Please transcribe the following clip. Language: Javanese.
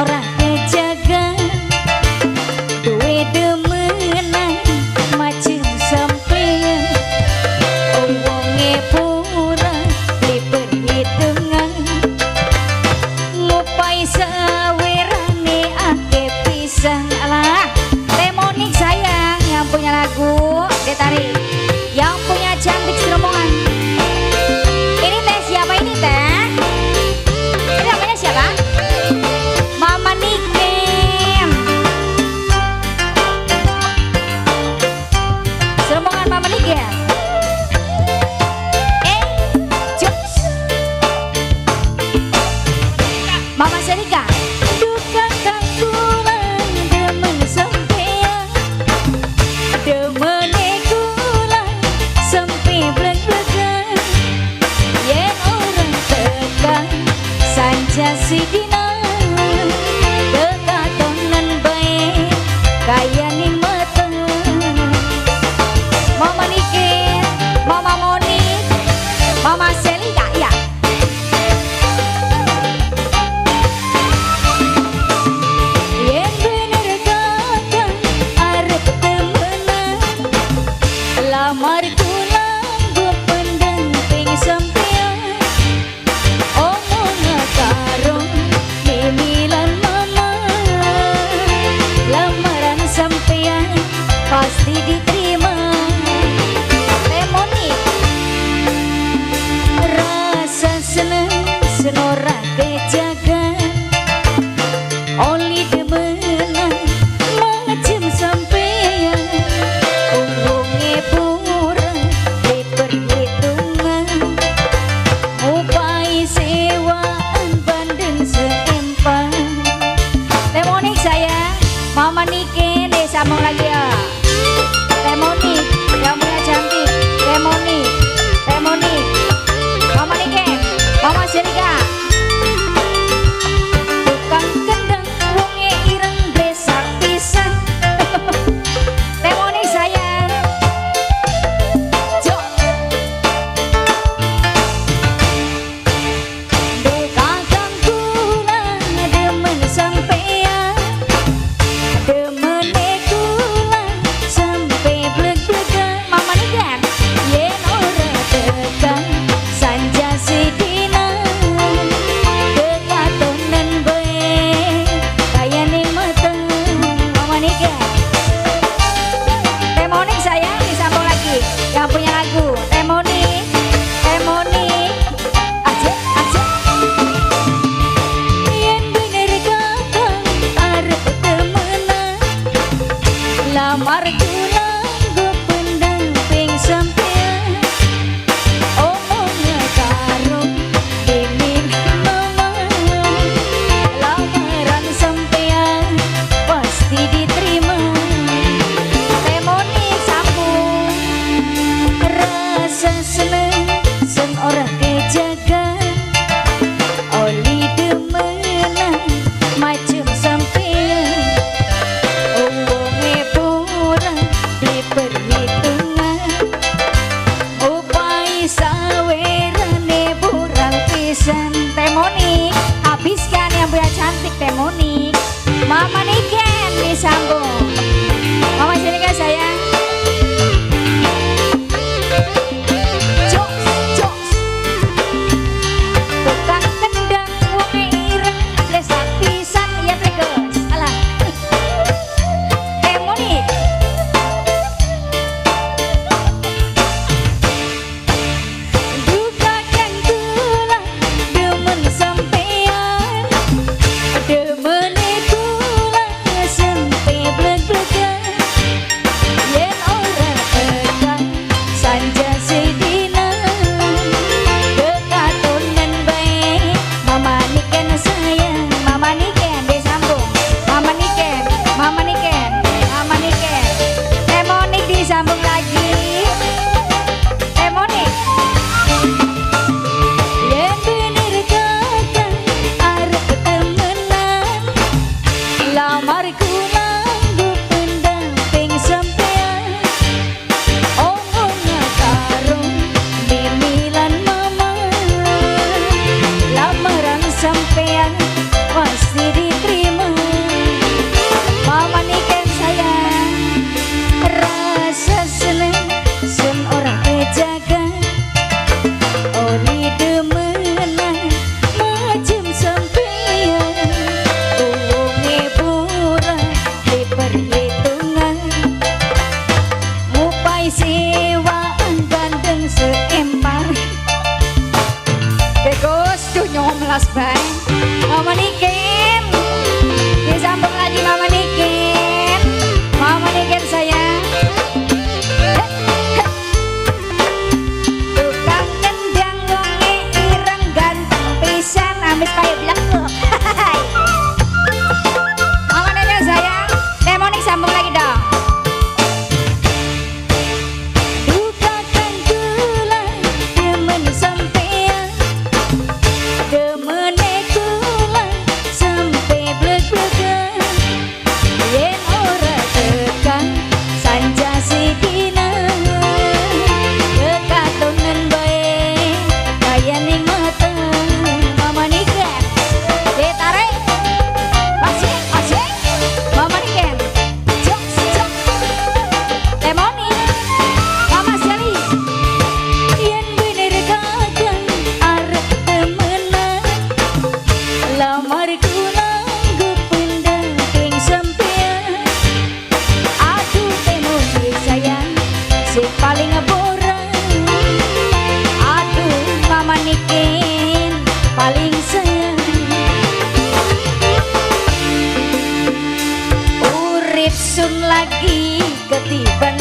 ora kejaga duwe demenan macem sampeyan wonge pura di perhitungan ngupai sawerane ake pisan. Alah Temonik sayang yang punya lagu ditarik, yang punya cantik serombongan. Ini teh siapa ini teh? Ini namanya siapa? Mama Niken. Serombongan Mama Niken. Jos. Mama Serika. Duka kula demen sampeyan, demene kula sampe bleg-blegan. Yen orang tekan sanja sidina kekatonan bae kaya ning mata. Mama Niken, Mama Monik, Mama Selika ya. Yen bener kakang arep temenan lamar kula nggo pendamping sampeyan. Omong karo mimi lan mama lamaran sampeyan pasti diterima. Temonik rasa seneng senora kejaga oli demenan macem sampeyan wonge pura di perhitungan upai sewaan bandeng seempan. Temonik sayang, Mama Niken deh sambung lagi ya. Temonik yang punya cantik, Temonik, Temonik, Mama Niken, Mama Serika. Tukang kendang wonge ireng blesak pisan. Temonik sayang. Jok. Kakang kula demen sampeyan, demene kula Di